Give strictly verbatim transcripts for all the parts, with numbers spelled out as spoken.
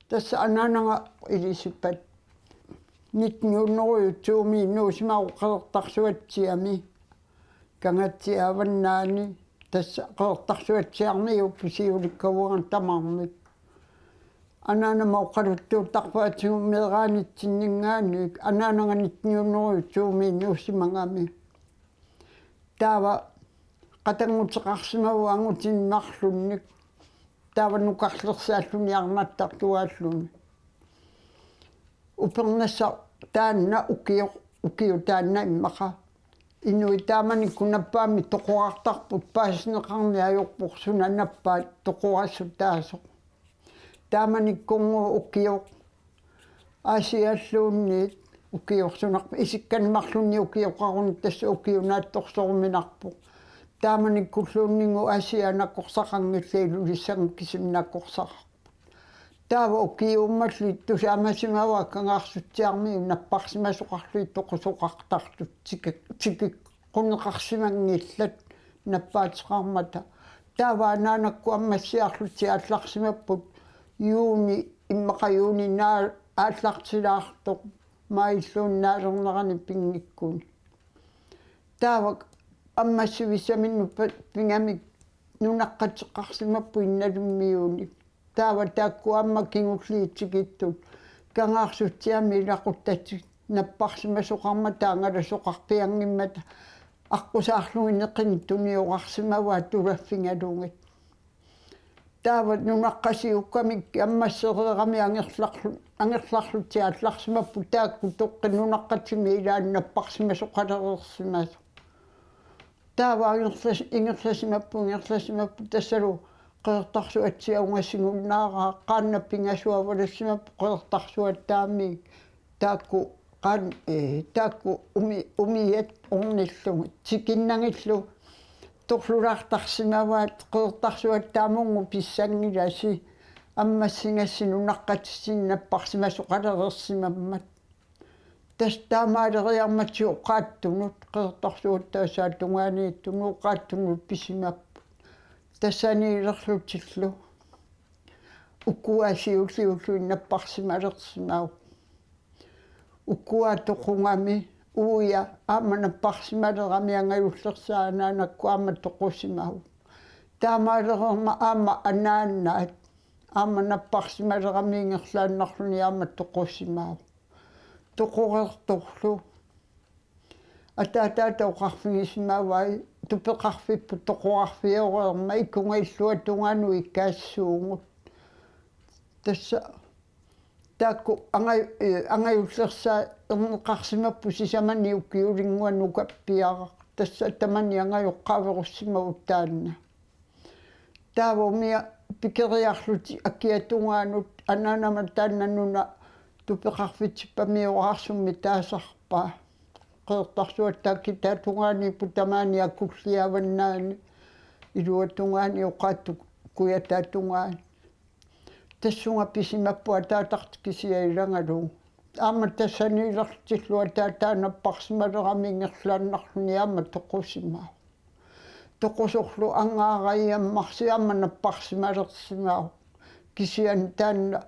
Tassa anaanaga ilisipat nitten hundrede og to-mi nuusimavoq Qeqertarsuatsiami. Kangaatsiap avannaani tassa Qeqertarsuatsiarmiuupput siulikkaluarlunga tamarmik. Anaanama oqaluttuuttarpaatigut meeraanitsinninngaanniit anaanaga nitten hundrede og to-mi nuusimagami. Taava qatannguteqarsimavoq angutinik marlunnik. Taava nukarlersaalluni arnattartuaalluni. Upernassaq taanna ukioq, ukioq taanna immaqa. Inuit taamanikkut nappaammik toqorartarput paasineqarneq ajorpoq suna nappaat toqorassutaasoq. Taamanikkunngooq ukioq Aasialluunniit ukiorsunarpoq isikkanik marlunnik ukioqaruni tassa ukioq naatsorsoruminarpoq. Taamanikkulluunniit Aasiaat nakorsaqanngillat Ilulissani kisimi nakorsaqarput. Taava ukiummalli tusaamasimavaat Kangaarsutsiarmiut napparsimasoqarlugit toqusoqartartut tiki-, tikikkuneqarsimanngillat nappaateqarmata. Taava anaanakkut ammassiarlutik aallarsimapput juuni immaqa juuni naa-, aallartilaartoq maajilluunniit naalernerani pinngikkunik. Taava ammassivissaminnut pa-, pigamik nunaqqateqarsimapput Innalimmiunik. Taava taakku aamma kingulliit tikittut Kangaarsutsiami ilaquttatik napparsimasoqarmata angalasoqarpianngimmata aqqusaarlugit neqinik tunioqarsimavaat tulaffigalugit. Taava nunaqqasiukkamik ammassereeramik angerlarlu-, angerlarlutik aallarsimapput taakku toqqit nunaqqatimi ilaanni napparsimasoqalereersimasoq. Taava ingerlas-, ingerlasimapput, ingerlasimapput tassalu Qeqertarsuatsiaat ungasingunnaaraa qaannat pingasut avalassimapput Qeqertarsuatsiaamiit taakku qaan-, ee, taakku umi-, umiat ornillugit. Tikinnagillu torlulaartarsimavaat Qeqertarsuatsiaamut pissanngilasi ammassigassi nunaqqatitsinni napparsimasoqalereersimammat. Tassa taamaaleriarmatigut oqaatsunut, Qeqertarsuatsiaat tungaaniittunut oqaatsunut pisimapput. Tassaniilerlutillu ukua siulliullugit napparsimalersimavoq. Ukua toqugami uia aamma napparsimalerami angajullersaat anaanakkut aamma toqusimavoq. Taamaalereermat aamma anaanaat aamma napparsimalerami ingerlaannarluni aamma toqusimavoq. Toqoreertorlu ataataata oqarfigisimavai tupeqarfipput toqorarfioreermat ikunga illuatungaanut ikaassuugut. Tassa taakku anga-, ee, angajullersaat erneqarsimapput sisamanik ukiulinnguaq nukappiaraq. Tassa tamanit angajoqqaaverussimavoq taanna. Taava umiat pikeriarlutik akia tungaanut anaanama taanna nuna tupeqarfitsippamioraarsummik taasarpaa. Qeqertarsuatsiaat kitaata tungaaniipput tamaani Akulliap avannaani iluatungaani oqaatsuk kujataatungaani. Tassunga pisimapput ataatartik kisiat ilagalugu. Aamma tassaniilerlutillu ataataa napparsimalerami ingerlaannarluni aamma toqusimavoq. Toqusorlu angaarajammarsi aamma napparsimalersimavoq. Kisianni taanna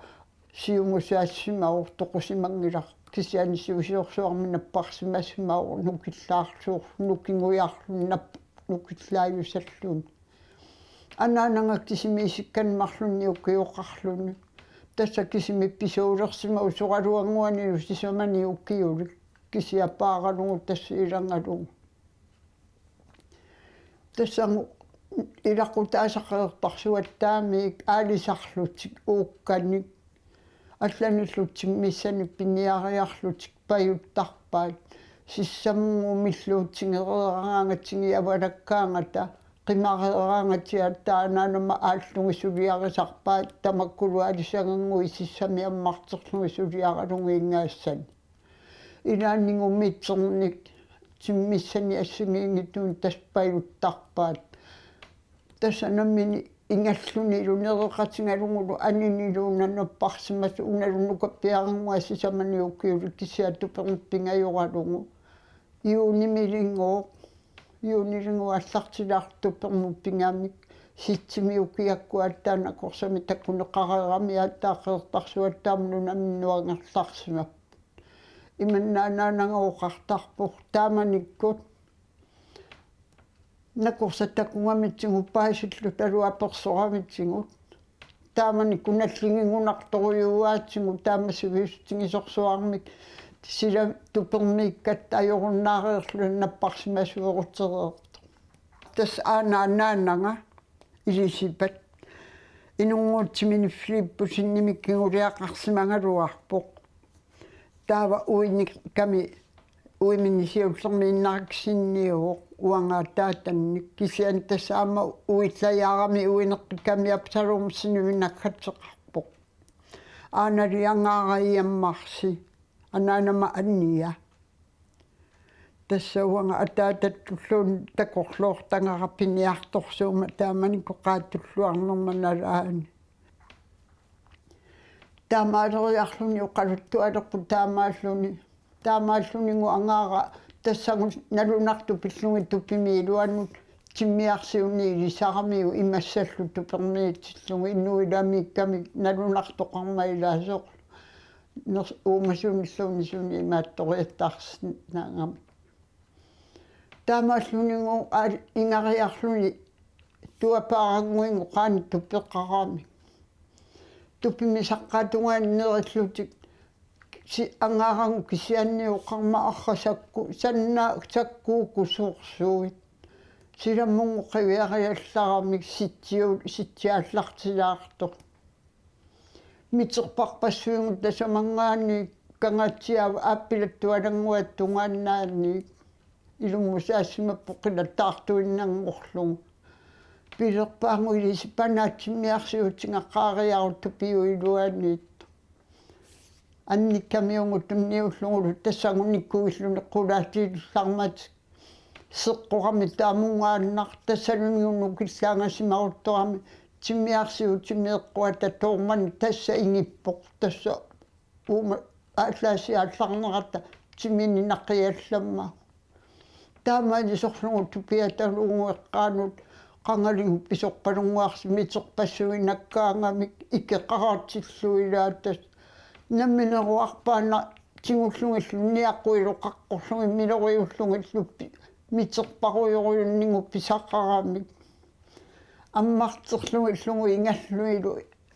siumut saassimavoq toqusimanngilaq. Kisianni siusiorsuarmi napparsimasimavoq nukillaarsuor-, nukingujarluni nap-, nukillaajusalluni. Anaanaga kisimi isikkanik marlunnik ukioqarluni. Tassa kisimi pisuulersimavoq soraluannguanilu sisamanik ukiulik. Kisiat paaralugu tassa ilagalugu. Tassa ilaqutaasa Qeqertarsuatsiaamiit aalisarlutik uukkanik allanillu timmissanik piniariarlutik pajuttarpaat. Sissamannguumillu tingereeraangatigit avalakkaangata qimareeraangatigit aatsaat anaanama aallugit suliarisarpaat tamakkulu aalisagannguit sissamik ammarterlugit suliaralugiinngaassani. Ilaanni gummiternik timmissanik assigiinngitsunik tassa pajuttarpaat. Tassa nammineq ingallunilu nereqatigalugulu aninilu una napparsimasoq unalu nukappiarannguaq sisamanik ukiulik kisiat tupermik pingajoralugu. Juunimilinngooq, juunilinngooq aallartilaartoq tupermut pigamik Sitsimi ukiakkut aatsaat nakorsami takkuneqareerami aatsaat Qeqertarsuattaamut nunami nuangerlarsimapput. Imanna anaanaga oqartarpoq taamanikkut nakorsat takugamitigut paasilluta apersoramitsigut. Taamanikkut nalligigunartorujuaatigut taama sivisutigisorsuarmik sila tupermiikkatta ajorunnaareerluni napparsimasuutereertoq. Tassa aana anaanaga Elisabeth inunnguutsimi niffiliippusinnimi kinguliaqarsimagaluarpoq. Taava uinikkami uimini siullermiinnariksinniuvoq uanga ataatannik kisianni tassa aamma uillajaarami uineqqikkami Absalonsenimik naggateqarpoq. Aanali angaara Iammarsi anaanama Ania. Tassa uanga ataatattulluunniit takorloortagara piniartorsuummat taamanikkut qaatulluarnerma nalaani. Taamaaleriarluni oqaluttualerpoq taamaalluni. Taamaallunigu angaara tassagut nalunartut pillugit tupimi iluanut timmiarsiunni ilisaramiuk imassallu tupermiitillugu inuilamiikkami nalunartoqarmat ilaasoq. Ners-, uumasunilluunniit suni imaattoriattaarsinnaagami. Taamaallunigu aal-, ingariarluni tuapaarannguigu qaanut tupeqarami. Tupimi saqqaatungaani nerillutik si-, angaaragut kisianni oqarmat arrasakku sanna sakkuukusoorsuit. Silammut qiviariallaramik sitsiu-, sitsiaallartilaartoq. Miterparpassuigut tasamanngaanniit Kangaatsiaap aappilattuanannguata tungaannaanniit ilummusaassimapput qilattaartuinnanngorlugu. Pilerpaannguilisi panaatsimmiarsiutigaqaariaruttupiuiluaniit. Annikkamiunnguttunniullugulu tassagunikkuilluni qulaatiillarmat seqqorami taamungaannaq tassalunigunngukillaangasimaruttorami timmiarsiutimi eqquata toormani tassa ingippoq tassa uuma aallaasiaallarnerata timini naqiallamma. Taamaalisorlugu tupiatalugu eqqaanut qangaligut pisorpalunnguarsi miterpassuinakkaangamik ikeqaratsilluilaat tassa nammineruarpaana tigullugillu niaqquilu qaqqorlugit miloriullugillu pi-, miterparujorujunnigu pisaqaramik. Ammarterlugillugu ingalluilu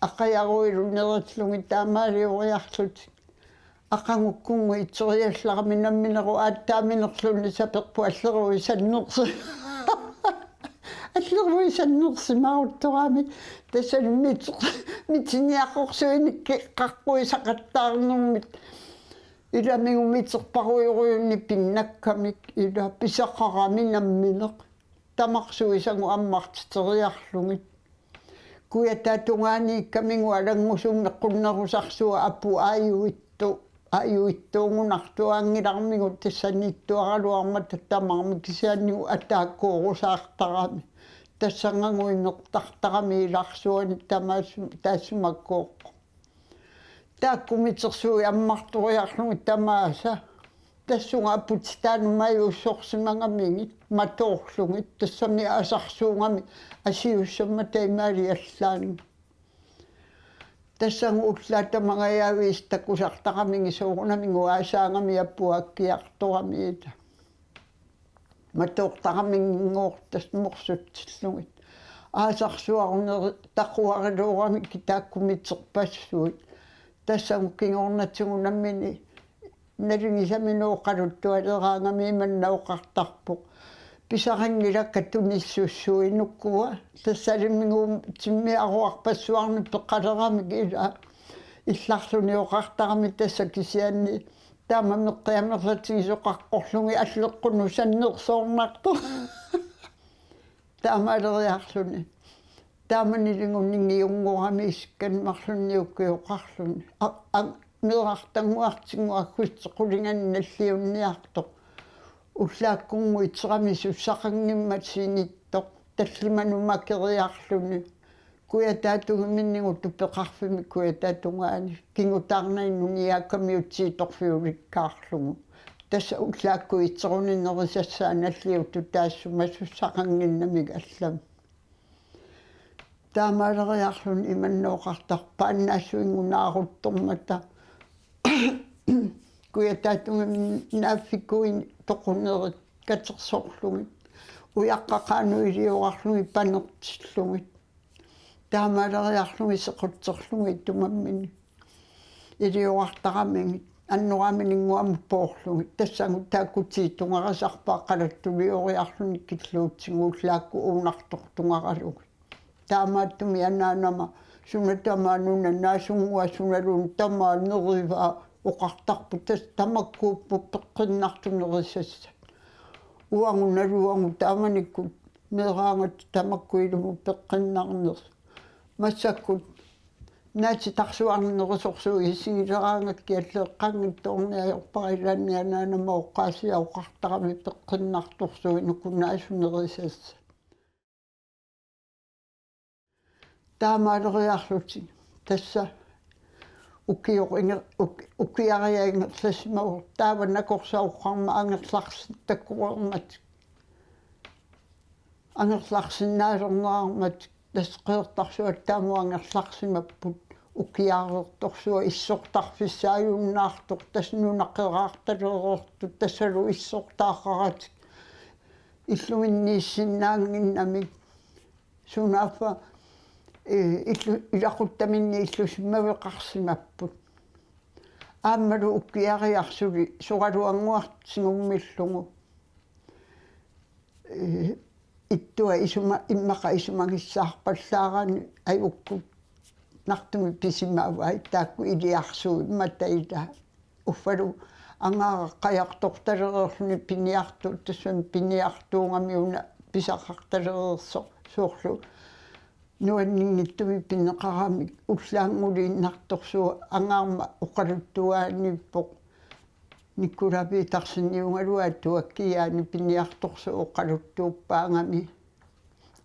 aqajaruilu nerillugit taamaalioriarlutik. Aqagukkunnguit itseriallarami nammineq aatsaaminerlunni saperput alleruisannersi-, alleruisannersimaruttorami tassani mit-, mitiniaqorsuinikki qaqquisaqattaarnermit ilamigut miterparujorujunnik pinnakkamik ila pisaqarami nammineq tamarsuisagut ammartiteriarlugit. Kujataatungaaniikkamigut alanngusumik qunnerusarsuaq apu aajuittu-, aajuittuugunartuaanngilarmigut tassaniittuaraluarmata tamarmik kisiannigut ataakkuurusaartarami. Tassangagut imertartarami ilarsuani tamaassu-, taassumakkoorpoq. Taakku mitersuit ammartoriarlugit tamaasa. Tassunga aputitaanut majuussorsimagamigit matoorlugit tassami asarsuugami asiussammata imaaliallaannut. Tassagut ullaat tamangajaviisa takusartaramigit soorunamigut aasaagami apuakkiartorami ila. Matoortaraminngoortas morsutsillugit. Aasarsuaruneri taquariluuramik taakku miterpassuit. Tassagut kingornatigut nammineq naligisaminut oqaluttualeraangami imanna oqartarpoq: Pisarinngilakka tunissussuit nukua. Tassalimmigut timmiaruarpassuarnik peqaleramik ila. Illarluni oqartarami tassa kisianni taama meqqit amerlatigisut qaqqorlugit alleqqunut sannersoornartoq. Taamaaleriarluni. Taamanilingunningiunngorami isikkanik marlunnik ukioqarluni. A-, a-, meerartannguartinnguaq aggustip qulinganni nalliunniartoq. Ullaakkunnguit iterami sussaqanngimmat sinittoq. Tallimanut makeriarluni. Kujataatugiminnigooq tupeqarfimmi kujataatungaani. Kingutaarnani nuniaakkamiutsit torfiulikkaarlugu. Tassa ullaakkut iteruni nerisassaat nalliuttut taassuma sussaqannginnamik allamik. Taamaaleriarluni imannooqartarpoq paannaassuinngunaaruttormata. Kujataatungami naaffikkuini toqunerit katersorlugit. Ujaqqat qaanut iliorarlugit panertillugit. Taamaaleriarlugit sequtserlugit itumammini. Iliorartaramigit annoramininnguamut poorlugit. Tassagut taakku tiitungarisarpaat qalattulioriarluni killuutsinguullaakkut uunartortungaralugit. Taamaattumik anaanama suna tamaat nunat naasunnguaq sunaluunniit tamaat nerivaa oqartarput tassa tamakkuupput peqqinnartut nerisassat. Uagut naluagut taamanikkut meeraagatta tamakku ilumut peqqinnarnersut. Massakkut naatitarsuarnik nerisorsuit isigileraangakkit alleeqqanngitsoorneq ajorpara, ilaanni anaanama oqaasia oqartaramik peqqinnartorsuit nuku naasut nerisassat. Taamaaleriarlutik tassa ukioq inger-, uk-, ukiariaq ingerlasimavoq, taava nakorsat oqarmat angerlarsittakuarmatik. Angerlarsinnaalernerarmatik tassa Qeqertarsuatta taama angerlarsimapput, ukiareertorsuaq issortarfissaajunnaartoq, tassa nunaqeraartalereertut tassalu issortaaqaratik illuminniissinnaannginnamik. Sunaaffa, ee, illu-, ilaquttaminni illusimmaveqarsimapput. Aammalu ukiariaq suli soraluannguaq tigummillugu. Ee, ittua isuma-, immaqa isumagissaarpallaarani ajukkut nartumik pisimavai taakku iliarsuimmata ilaa. Uffalu angaaraq qajartortalereerluni piniartuut, tassami piniartuugami una pisaqartalereersoq soorlu nuanninngitsumik pineqaramik ullaannguliinnartorsuaq angaarmat oqaluttuaaniippoq. Nikolaj Peterseniugaluaq Atuakkiaani piniartorsuaq oqaluttuuppaagami.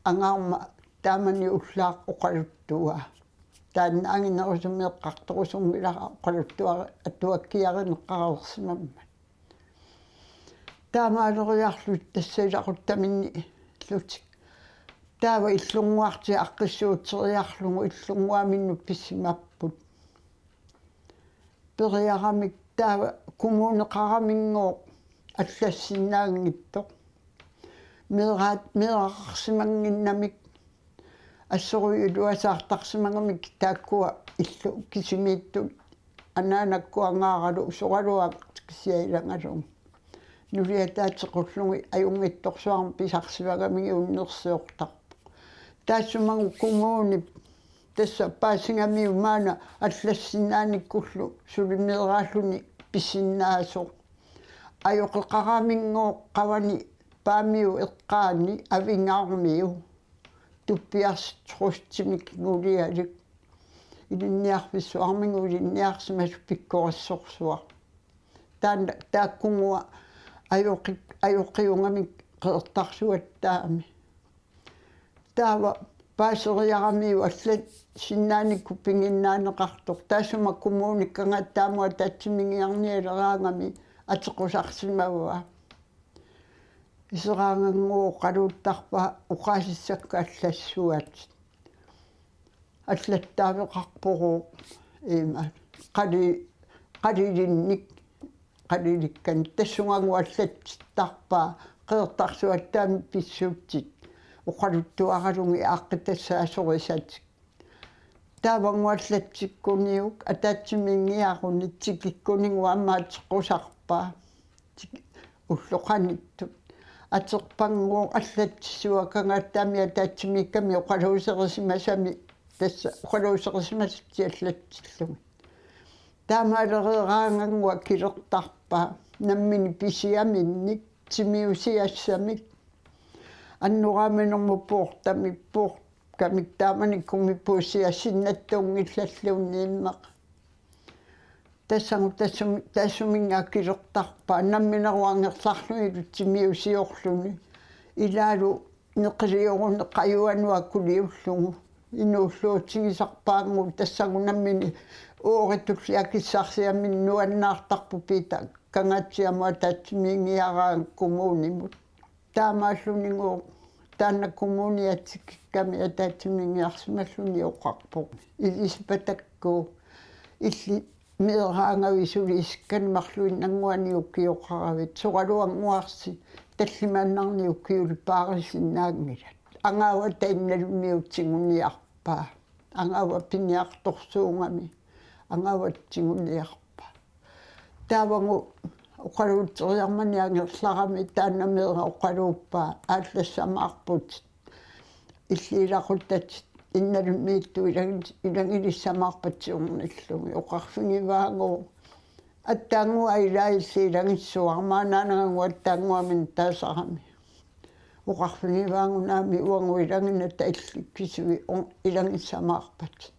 Angaarmat taamani ullaaq oqaluttuaa. Taanna anginerusumik eqqartorusunngilara oqaluttuara atuakkiarineqareersimammat. Taamaaleriarlutik tassa ilaquttaminni illutik. Taava illunnguartik aaqqissuuteriarlugu illunnguaminnut pisimapput. Periaramik taava kommuneqaraminnguuq allassinnaanngitsoq. Meeraat-, meeraqarsimannginnamik assorujuk iluasaartarsimagamik taakkua illu kisimiittut anaanakkut angaaralu soraluartut kisiat ilagalugu. Nuliataatequllugu ajunngitsorsuarmik pisarsimagamigit unnersiortarpoq. Taassumagu kommunip tassa paasigamiuk maanna allassinnaanikkullu suli meeraalluni pisinnaasoq. Ajoqeqaraminnguuq qavani paamiup eqqaani avingaarmiu. Tuppiarsitrustimik ngulialik. Ilinniarfissuarmigut ilinniarsimasut pikkorissorsuaq. Taanna taakkugua ajoqi-, ajoqiugamik Qeqertarsuattaami. Taava paaseriaramiuk allassinnaanikkut piginnaaneqartoq. Taassuma kommunikkangattaamut ataatsimiigiarnialeraangami atequsarsimavaa. Iseraangannguuq oqaluuttarpaa oqaasissakka allassuatit. Allattaaveqarpoq ima qali-, qalilinnik, qalilikkanik tassungagu allatsittarpaa Qeqertarsuattaami pissutsit oqaluttuaralugit aaqqitassaasorisatik. Taavannguaq allatsikkuniuk ataatsimiigiaruni tikikkunigu aamma atequsarpaa. Tik-, ulloqanittut. Aterpannguuq allatsisuakkangattaami ataatsimiikkami oqaluuserisimasami tassa oqaluuserisimasatsit allatsillugit. Taamaalereeraangannguaq akilertarpaa nammineq pisiaminnik timiusiassamik. Annoraaminermut poortamik poor- kamik taamanikkummi puussiassinnattuunngillalluunniimmeq. Tassagu tassum-, tassuminnga akilertarpaa nammineruangerlarlugillu timiusiorluni. Ilaalu neqilioruni qajuanut akuliullugu. Inuulluutigisarpaannguuvoq tassagu nammineq uuritulli akissarsiaminnik nuannaartarpoq Piita Kangaatsiamut ataatsimiigiaraangat kommunimut. Taamaallunigooq taanna kommunia tikikkami ataatsimiigiarsimalluni oqarpoq: Elisabeth Takkuuk, illit meeraagavit suli isikkani marluinnannguanik ukioqaravit, soraluannguarsi tallimaannarnik ukiulipaarisinnaanngilat. Angaava taanna Nalummiut tiguniarpaa. Angaava piniartorsuugami. Angaava tiguniarpaa. Taavagu oqaluuteriarmani angerlarami taanna meeraq oqaluuppaa: Aallassamaarputit, illit ilaquttatit, Nalummiittut ilagil-, ilagilissamaarpat siornillugit. Oqarfigivaagu: Aatsaannguaq ilaa, illit ilagissavara. Maani anaanaga aatsaannguamik taasarami. Oqarfigivaagu: Naamik, uagut ilaginnata, illit kisiat o-, ilagissamaarpatit.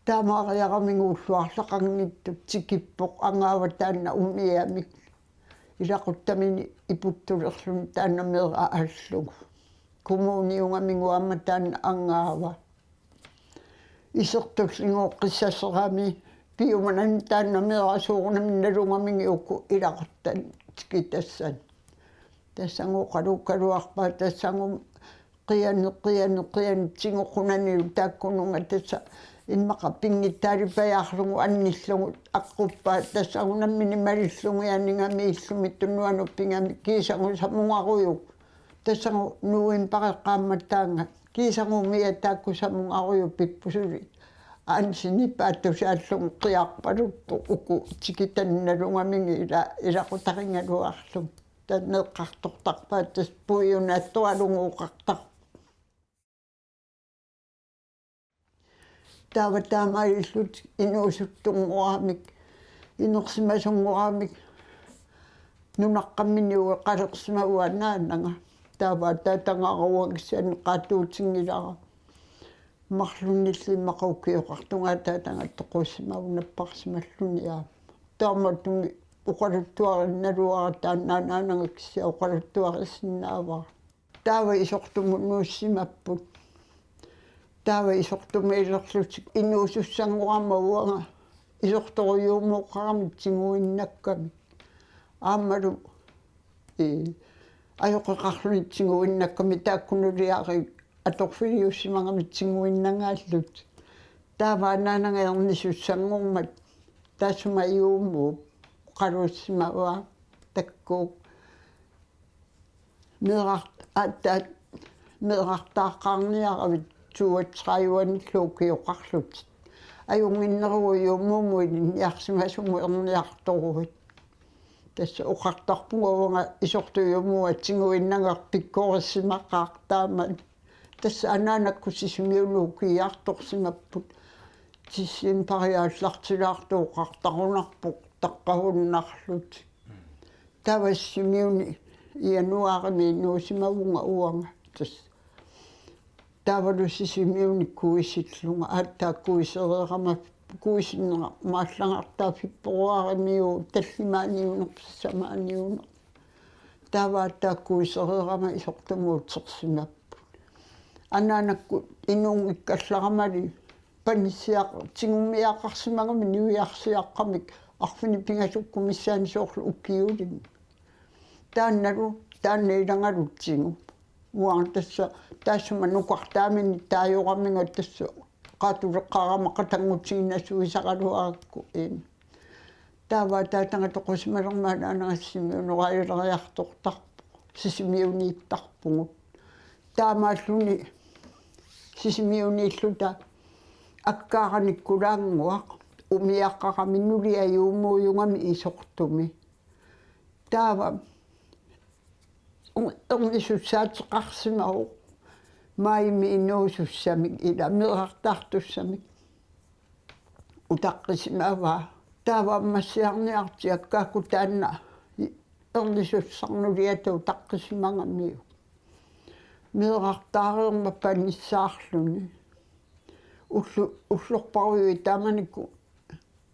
Taamaariaramigu ullut arlaqanngitsut tikippoq angaava taanna umiamik ilaquttaminik iputtulerluni taanna meeraq aallugu. Kommuniugamigu aamma taanna angaava. Isertulligooqqissaserami piumanani taanna meeraq soorunami nalugamiuk uku ilaquttani tikitassanik. Tassagu oqaluukkaluarpaa, tassagu qiani, qiani, qiani tigoqunani taakkununnga tassa immaqa pinngitsaalipajaarlugu annillugu aqquppaa, tassagu nammineq malillugu anigami illumi tunuanut pigami kiisagu samungarujuk. Tassagu novembarip qaammataanga kiisagu umiat taakku samungarujuk pipput suli. Ansinip aattusaallugu qiarpaluttoq uku tikitanik nalugamigit ila-, ilaqutarigaluarlugit. Taanna eqqartortarpaa tassa puiunaattualugu oqartarpoq. Taava taamaalillutik inuusuttunngoramik, inersimasunngoramik nunaqqamminni ueqalersimavaa anaanaga. Taava ataatagara uanga kisianni qaatuutinngilara. Marlunnilli immaqa ukioqartunga ataataga toqusimavoq napparsimalluni aamma. Taamaattumik oqaluttuarinnaluara, taanna anaanaga kisiat oqaluttuarisinnaavara. Taava isortumut nuussimapput. Taava isortumiilerlutik inuusussanngorama uanga isortorujuumooqarami tiguinnakkamik. Aammalu, ee, ajoqeqarluni tiguinnakkamik, taakkunuliarit atorfiliussimagamik tiguinnagaallutik. Taava anaanaga ernisussanngormat taassuma juumuup oqaluussimavaa: Takkuuk, meeraq-, aatsaat meerartaaqqaarniaravit toogtredive-nillu ukioqarlutit. Ajunnginneruvoq juumuumut ilinniarsimasumut erniartoruit. Tassa oqartarpunga uanga isortujuumuup tiguinnagaq pikkorissimaqaaq taamani. Tassa anaanakkut Sisimiunut ukiiartorsimapput. Decembari aallartilaartoq oqartarunarpoq taqqavunnarlutik. Taava Sisimiuni januaarimi inuusimavunga uanga. Tassa taavalu Sisimiuni kuisillunga, aatsaat kuisereerama, kuisinnera-, -maallagartaa februaarimiu tallimaaniunerpoq, sisamaaniunerpoq. Taava aatsaat kuisereerama isortumut utersimapput. Anaanakkut inuunngikkallaramali panissiaq-, tigumiaqarsimagami niviarsiaqqamik arfineq-pingasut missaani soorlu ukiulinni. Taannalu, taanna ilagalu tiguvoq. Uanga tassa taassuma nukartaamini taajoramiga tassa qaatuleqqaarama qatanngutiginaasuisaraluarakku, iin. Taava ataataga toqusimalermat anaanaga Sisimiunut raajaleriartortarpoq. Sisimiuniittarpugut. Taamaalluni Sisimiuniilluta Akkaaranikkulaannguaq umiaqarami, nulia juumuujugami isortumi. Taava u-, ernisussaatseqarsimavoq maajimi inuusussamik ila meerartaartussamik utaqqisimavaa. Taava ammassiarniartiakkaakku taanna ernisussaq nuliata utaqqisimagamiuk. Meerartaareermat panissaarluni. Ullu-, ullorparujuit taamanikkut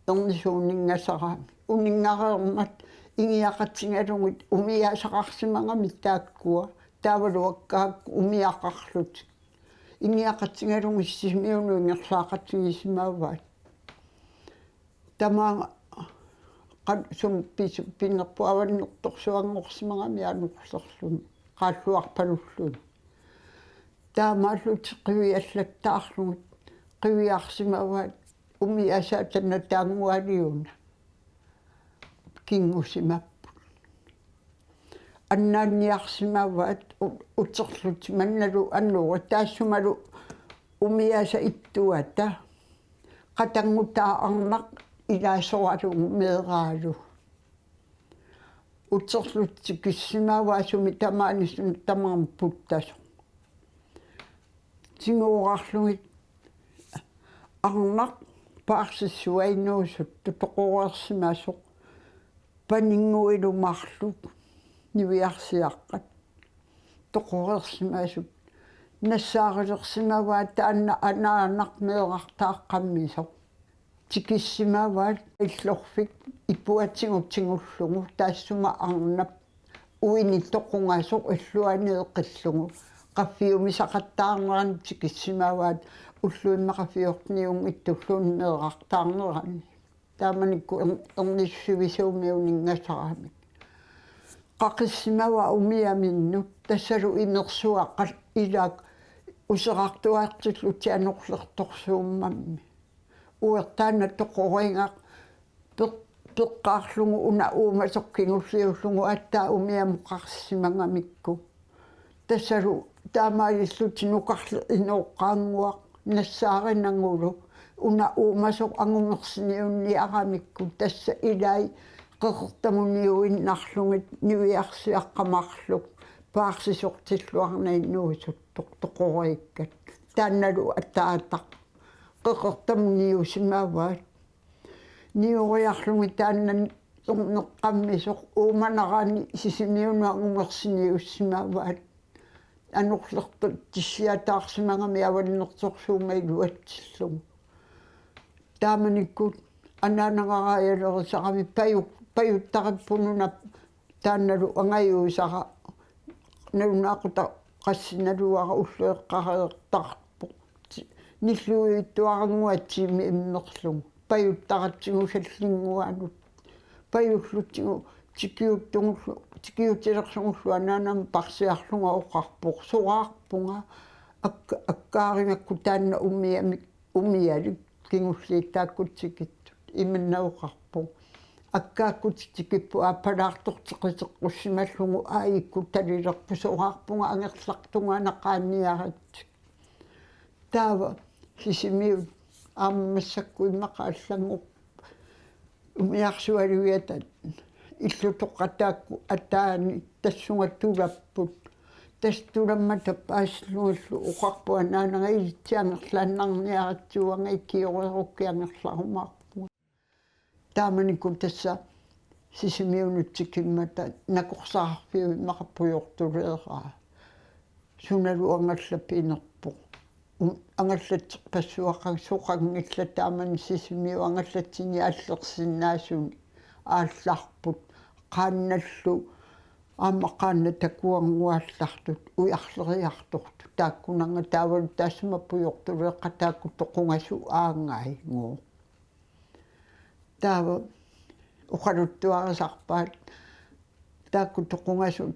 ernisuunnginnassagaanni. Uninngareermat ingiaqatigalugit umiaasaqarsimagamik taakkua. Taavalu akkaakku umiaqarlutik. Ingiaqatigalugit Sisimiunut ingerlaaqatigisimavaat. Tamaanga qan-, sumut pis-, pinerpoq avannertorsuanngorsimagami anorlerluni. qaalluarpalulluni. Taamaallutik qiviallattaarlugit qiviarsimavaat umiasaat tanna taannguaaliuna. Kingusimapput. Annaanniarsimavaat u-, uterlutik mannalu annorit taassumalu umiasaat ittuata. Qatanngutaa arnaq ilaasoralugu meeraalu. Uterlutik tikissimavaat sumi tamaani suna tamarmi puttasoq. Tigorarlugit arnaq paarsissuaq inuusuttut toqoreersimasoq paninnguilu marluk niviarsiaqqat toqoreersimasut nassaarilersimavaat taanna anaanaq meerartaaqqammisoq. Tikissimavaat illorfik ipuatigut tigullugu taassuma arnap uini toqungasoq illuani eqillugu. Qaffiumisaqattaarnerani tikissimavaat ulluimmaqaffiorniunngitsulluunniit meerartaarnerani. Taamanikkut er-, ernissivisoq umiuningasaramik. Qaqissimavaat umiaminnut tassalu imersuaqqat ilaat userartuartillutik anorlertorsuummammi. Uertaanna toqorigaq peq-, peqqaarlugu una uumasoq kingulliullugu aatsaat umiamut qaqisimagamikku. Tassalu taamaalillutik nukarleq inooqqaannguaq nassaarinagulu una uumasoq angumersiniunniaramikku tassa ilai qeqertamut niuinnarlugit niviarsiaqqat marluk paarsisortilluarnagit inuusuttoq toqorikkat. Taannalu ataataq qeqertamut niusimavaat. Niueriarlugit taanna erneqqammisoq uumanarani Sisimiunut angumersiniussimavaat. Anorlertortissiataarsimagami avannersorsuummat iluatsillugu. Taamanikkut anaanagaraajalerusarami paju-, pajuttarippununa taannalu angajuusara nalunaaqutaq qassinaluara ulloqeqqareertarpoq. Ti-, nilluiittuarannguaq tiimi immerlugu. Pajuttaratsigu sallinnguanut. Pajullutigu tikiuttugullu, tikiutilersugullu anaanama parsiarlunga oqarpoq. Soraarpunga ak-, akkaarigakku taanna umiamik, umialik kingulliit taakku tikittut. Imanna oqarpoq. Akkaakkutit tikipput aappalaartorteqiteqqussimallugu aajikkut talilerput soraarpunga angerlartunga naqaaniaratsik. Taava Sisimiut aamma massakkut immaqa allannguupput umiarsualiviata illutoqqat taakku ataani tassunga tulapput. Tassa tulammata paasillugillu oqarpoq anaanaga ilitsi angerlaannarniaratsigu anga ikioreerukkit angerlarumaarpunga. Taamanikkut tassa Sisimiunut tikimmata nakorsaqarfiup immaqa pujortuleeraa. Sunalu angallapinerpoq. U-, angallatserpassuaqasoqanngillat taamani Sisimiut angallatsini allersinnaasuni aallarput. Qaannallu aamma qaannat takuannguallartut ujarleriartortut. Taakkunannga taavalu taassuma pujortuleeqqat taakku toqungasut aangainnguuq. Taava oqaluttuarisarpaat taakku toqungasut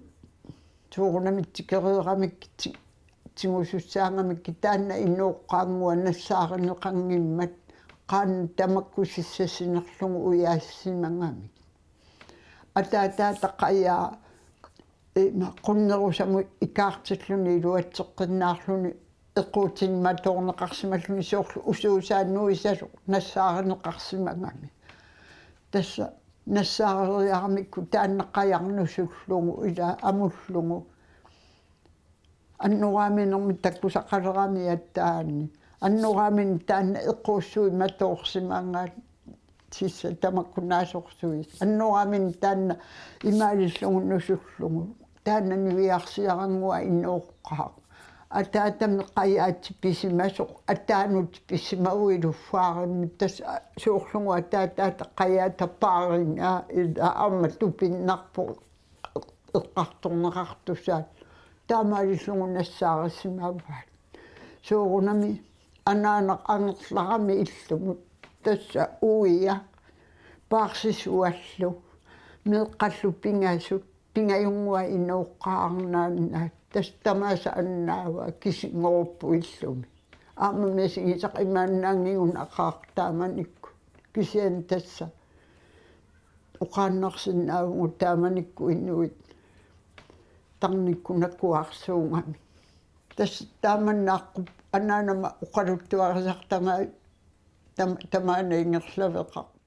soorunami tikereeramikkit ti-, tigusussaagamikkit taanna inooqqaannguaq nassaarineqanngimmat qaannat tamakku sissasinerlugu ujaasimagamik. Ataataata qajaa ima qunnerusamut ikaartilluni iluatseqqinnaarluni eqquutinni matoorneqarsimalluni soorlu usuusaannuisalu nassaarineqarsimagami. Tassa nassaareriaramikku taanna qajarnusullugu ila amullugu. Annoraaminermik takusaqalerami ataani. Annoraamineq taanna eqquussuit matoorsimagaat sissat tamakku naasorsuit. Annoraamineq taanna imaalillugu nusullugu. Taanna niviarsiarannguaq inooqqaaq. Ataatami qajaa tipisimasoq, ataanut tipisimavoq iluffaarimmi tassa soorlugu ataataata qajaa tapaarigaa ila aamma tupinnarpoq eqqartorneqartusaat. Taamaalillugu nassaarisimavaat. Soorunami anaanaq angerlarami illumut. Tassa uia paarsisuallu meeqqallu pingasut Ingajunnguaq inooqqaarnaannaat tassa tamaasa annaavaa kisinngoruppoq illumi. Aamma misigisaqaat imaannaanngigunaqaaq taamanikkut. Kisianni tassa oqaannarsinnaavugut taamanikkut inuit tarnikkut nakuarsuugamik. Tassa taamanna aqqut anaanama oqaluttuarisartagai tam-, tamaana ingerlaveqarpoq.